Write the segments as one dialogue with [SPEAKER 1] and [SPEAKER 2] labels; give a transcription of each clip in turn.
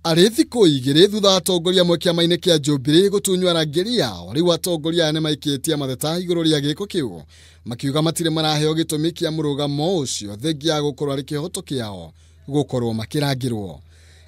[SPEAKER 1] Arĩ thikũ igĩrĩ thutha wa atongoria amwe kĩama-inĩ kĩa Jubilee gũtunywo arangĩri ao, rĩu atongoria aya nĩmaikĩtie mateta igũrũ rĩa gĩko kĩu, makiuga matirĩ maraheo gĩtũmi kĩa mũrũgamo ũcio thengia ya gũkorwo arĩ kĩhoto kĩao gũkorwo makĩrangĩrwo.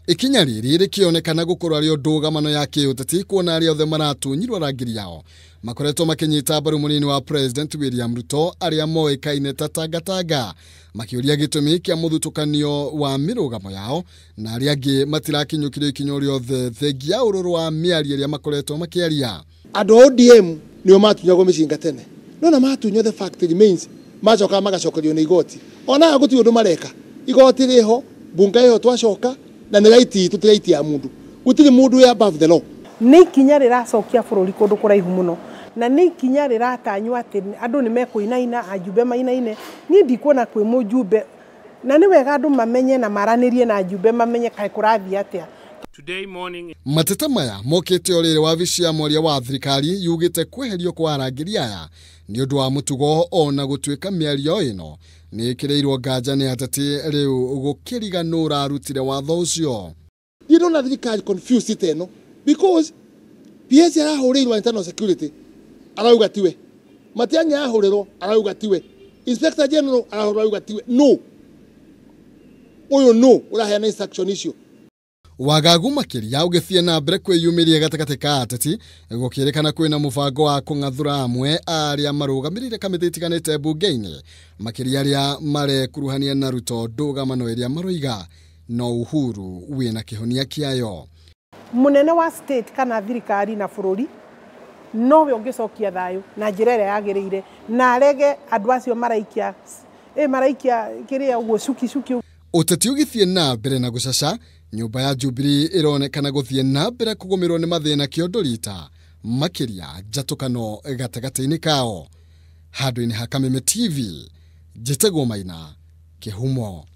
[SPEAKER 1] Ikinya rĩrĩ rĩkĩonekana gũkorwo arĩ ndũgamano ya kĩũteti kuona arĩa othe maratunyirwo arangĩri ao makoretwo makĩnyita mbaru mũnini wa President William Ruto arĩa moĩkaine ta Tangatanga, makĩũria gĩtũmi kĩa mũthutũkanio wa mĩrũgamo yao na arĩa angĩ matirakinyũkirio ikinya rĩothe thengia ũrũrũ wa mĩario ĩrĩa makoretwo makĩaria.
[SPEAKER 2] Andũ a ODM nĩo matunyagwo mĩcinga tene, no na matunywo, the fact remains, macokaga magacokerio nĩ igoti. Ona gũtirĩ ũndũ mareka, igoti rĩho, bunge ĩho, twacoka na nĩ right itũ, ti right ya mũndũ. Gũtirĩ mũndũ wĩ above the law.
[SPEAKER 3] Nĩ ikinya rĩracokia bũrũri kũndũ kũraihu mũno, na nĩ ikinya rĩratanywo atĩ andũ nĩ mekũinaina, ajumbe mainaine. Niĩ ndikuona kwĩ mũjumbe, na nĩ wega andũ mamenye na maranĩrie na ajumbe mamenye kaĩ kũrathiĩ atĩa.
[SPEAKER 1] Mateta maya mokĩte o rĩrĩ wabici ya mwaria wa thirikari yugĩte kweherio kwa arangĩri aya nĩ ũndũ wa mũtugo, ona gũtuĩka mĩario ĩno nĩ ĩkĩrĩirwo nganja nĩ ateti rĩu gũkĩriganũra ũrarutire watho ũcio.
[SPEAKER 2] You don't have thirikari confused ta ĩno because PS arahũrĩirwo internal security arauga tiwe, Matiang'i arahũrĩrwo arauga tiwe, Inspector General arahũrĩrwo arauga tiwe. No ũyũ no ũraheana instruction icio.
[SPEAKER 1] Wagagu makĩria ũgĩthiĩ na mbere kwĩyumĩria gatagatĩ ka ateti gũkĩrĩkana kwĩna mũbango wa kũng'athũra amwe arĩa marũgamĩrĩire kamĩtĩ itiganĩte mbunge-inĩ, makĩria arĩa marekuruhania na Ruto ndũgamano ĩrĩa maroiga no Uhuru wĩna kĩhonia kĩayo.
[SPEAKER 3] Mũnene wa state kana thirikari na bũrũri nowe ũngĩcokia thayũ na njĩra ĩrĩa yagĩrĩire, na arege andũ acio maraikia maraikia kĩrĩa ũguo cuki cuki.
[SPEAKER 1] Ũteti ũgĩthiĩ na mbere na gũcaca, nyũmba ya Jubilee ĩronekana gũthiĩ na mbere kũgũmĩrwo nĩ mathĩna kĩondo rita, makĩria njatũkano gatagatĩ-inĩ kao. Handũ-inĩ ha Kameme TV, njĩtagwo Maina Kĩhumo.